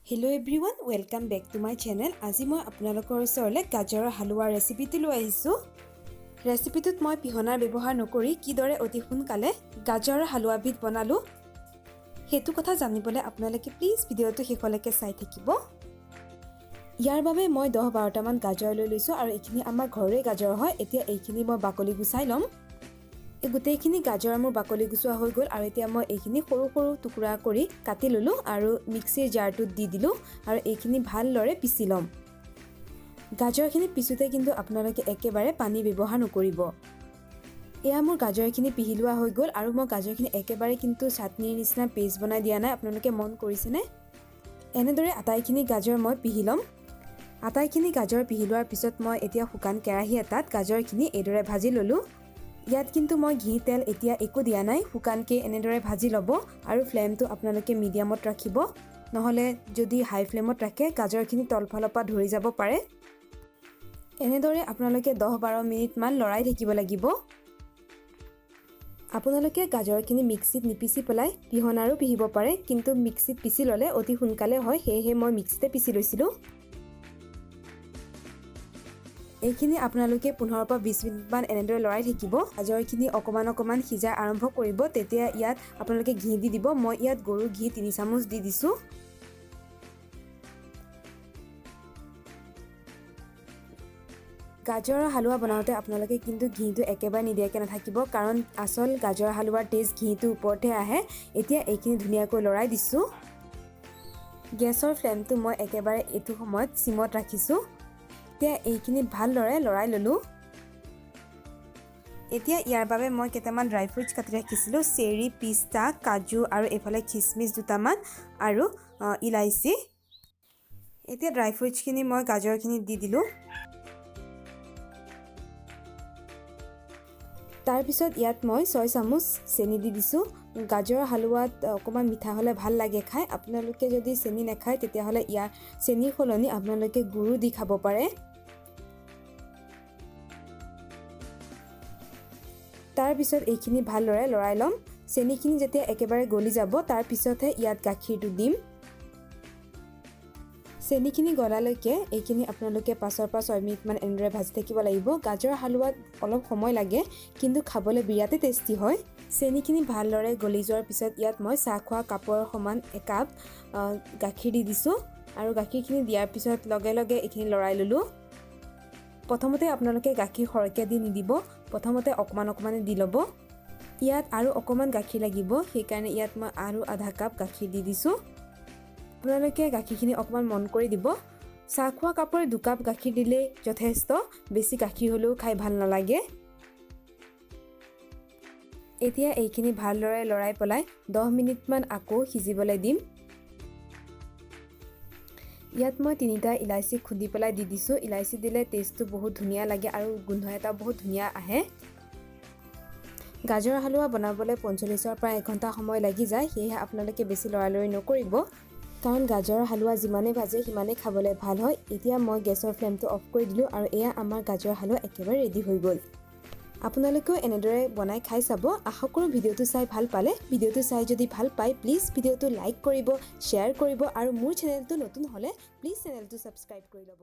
Hello everyone, welcome back to my channel. আজি মই আপোনালোকৰ ওচৰলৈ গাজৰৰ হালোৱা ৰেচিপিটো লৈ আহিছোঁ। ৰেচিপিটোত মই পিহনাৰ ব্যৱহাৰ নকৰি কিদৰে অতি সোনকালে গাজৰৰ হালোৱাবিধ বনালোঁ, সেইটো কথা জানিবলৈ আপোনালোকে প্লিজ ভিডিঅ'টো শেষলৈকে চাই থাকিব। ইয়াৰ বাবে মই 10-12টামান গাজৰ লৈ লৈছোঁ আৰু এইখিনি আমাৰ ঘৰৰে গাজৰ হয়। এতিয়া এইখিনি মই বাকলি গুচাই ল'ম। এই গোটেইখিনি গাজৰ মোৰ বাকলি গুচোৱা হৈ গ'ল আৰু এতিয়া মই এইখিনি সৰু সৰু টুকুৰা কৰি কাটি ল'লোঁ আৰু মিক্সিৰ জাৰটোত দি দিলোঁ আৰু এইখিনি ভালদৰে পিচি ল'ম। গাজৰখিনি পিছোঁতে কিন্তু আপোনালোকে একেবাৰে পানী ব্যৱহাৰ নকৰিব। এয়া মোৰ গাজৰখিনি পিহি লোৱা হৈ গ'ল আৰু মই গাজৰখিনি একেবাৰে কিন্তু চাটনিৰ নিচিনা পেষ্ট বনাই দিয়া নাই, আপোনালোকে মন কৰিছেনে? এনেদৰে আটাইখিনি গাজৰ মই পিহি ল'ম। আটাইখিনি গাজৰ পিহি লোৱাৰ পিছত মই এতিয়া শুকান কেৰাহী এটাত গাজৰখিনি এইদৰে ভাজি ল'লোঁ। ইয়াত কিন্তু মই ঘি তেল এতিয়া একো দিয়া নাই, শুকানকৈ এনেদৰে ভাজি ল'ব আৰু ফ্লেমটো আপোনালোকে মিডিয়ামত ৰাখিব, নহ'লে যদি হাই ফ্লেমত ৰাখে গাজৰখিনি তলফালৰ পৰা ধৰি যাব পাৰে। এনেদৰে আপোনালোকে 10-12 মিনিটমান লৰাই থাকিব লাগিব। আপোনালোকে গাজৰখিনি মিক্সিত নিপিচি পেলাই পিহনাৰো পিহিব পাৰে, কিন্তু মিক্সিত পিচি ল'লে অতি সোনকালে হয়, সেয়েহে মই মিক্সিতে পিচি লৈছিলোঁ। এইখিনি আপোনালোকে 15ৰ পৰা 20 মিনিটমান এনেদৰে লৰাই থাকিব। গাজৰখিনি অকণমান অকণমান সিজাই আৰম্ভ কৰিব, তেতিয়া ইয়াত আপোনালোকে ঘি দি দিব। মই ইয়াত গৰুৰ ঘি 3 চামুচ দি দিছোঁ। গাজৰৰ হালোৱা বনাওঁতে আপোনালোকে কিন্তু ঘিটো একেবাৰে নিদিয়াকৈ নাথাকিব, কাৰণ আচল গাজৰ হালোৱাৰ টেষ্ট ঘিটোৰ ওপৰতহে আহে। এতিয়া এইখিনি ধুনীয়াকৈ লৰাই দিছোঁ। গেছৰ ফ্লেমটো মই একেবাৰে এইটো সময়ত চিমত ৰাখিছোঁ। এতিয়া এইখিনি ভালদৰে লৰাই ল'লোঁ। এতিয়া ইয়াৰ বাবে মই কেইটামান ড্ৰাই ফ্ৰুটছ কাটি ৰাখিছিলোঁ, চেৰি, পিস্তা, কাজু আৰু এইফালে খিচমিচ দুটামান আৰু ইলাচি। এতিয়া ড্ৰাই ফ্ৰুটছখিনি মই গাজৰখিনি দি দিলোঁ। তাৰপিছত ইয়াত মই 6 চামুচ চেনি দি দিছোঁ। গাজৰৰ হালোৱাত অকণমান মিঠা হ'লে ভাল লাগে খাই। আপোনালোকে যদি চেনি নাখায় তেতিয়াহ'লে ইয়াৰ চেনিৰ সলনি আপোনালোকে গুড়ো দি খাব পাৰে। তাৰপিছত এইখিনি ভালদৰে লৰাই ল'ম। চেনিখিনি যেতিয়া একেবাৰে গলি যাব তাৰপিছতহে ইয়াত গাখীৰটো দিম। চেনিখিনি গলালৈকে এইখিনি আপোনালোকে 5ৰ পৰা 6 মিনিটমান এনেদৰে ভাজি থাকিব লাগিব। গাজৰ হালোৱাত অলপ সময় লাগে, কিন্তু খাবলৈ বিৰাটেই টেষ্টি হয়। চেনিখিনি ভালদৰে গলি যোৱাৰ পিছত ইয়াত মই চাহ খোৱা কাপৰ সমান একাপ গাখীৰ দি দিছোঁ আৰু গাখীৰখিনি দিয়াৰ পিছত লগে লগে এইখিনি লৰাই ল'লোঁ। প্ৰথমতে আপোনালোকে গাখীৰ সৰহকৈ দি নিদিব, প্ৰথমতে অকণমান অকণমানে দি ল'ব। ইয়াত আৰু অকণমান গাখীৰ লাগিব, সেইকাৰণে ইয়াত মই আৰু আধা কাপ গাখীৰ দি দিছোঁ। আপোনালোকে গাখীৰখিনি অকণমান মন কৰি দিব। চাহ খোৱা কাপৰে 2 কাপ গাখীৰ দিলেই যথেষ্ট, বেছি গাখীৰ হ'লেও খাই ভাল নালাগে। এতিয়া এইখিনি ভালদৰে লৰাই পেলাই 10 মিনিটমান আকৌ সিজিবলৈ দিম। ইয়াত মই 3টা ইলাচি খুন্দি পেলাই দি দিছোঁ। ইলাচি দিলে টেষ্টটো বহুত ধুনীয়া লাগে আৰু গোন্ধ এটা বহুত ধুনীয়া আহে। গাজৰ হালোৱা বনাবলৈ 45ৰ পৰা 1 ঘণ্টা সময় লাগি যায়, সেয়েহে আপোনালোকে বেছি লৰালৰি নকৰিব, কাৰণ গাজৰৰ হালোৱা যিমানেই ভাজে সিমানেই খাবলৈ ভাল হয়। এতিয়া মই গেছৰ ফ্লেমটো অফ কৰি দিলোঁ আৰু এয়া আমাৰ গাজৰ হালোৱা একেবাৰে ৰেডি হৈ গ'ল। আপোনালোকেও এনেদৰে বনাই খাই চাব। আশা কৰোঁ ভিডিঅ'টো চাই ভাল পালে। ভিডিঅ'টো চাই যদি ভাল পায় প্লিজ ভিডিঅ'টো লাইক কৰিব, শ্বেয়াৰ কৰিব আৰু মোৰ চেনেলটো নতুন হ'লে প্লিজ চেনেলটো ছাবস্ক্ৰাইব কৰি ল'ব।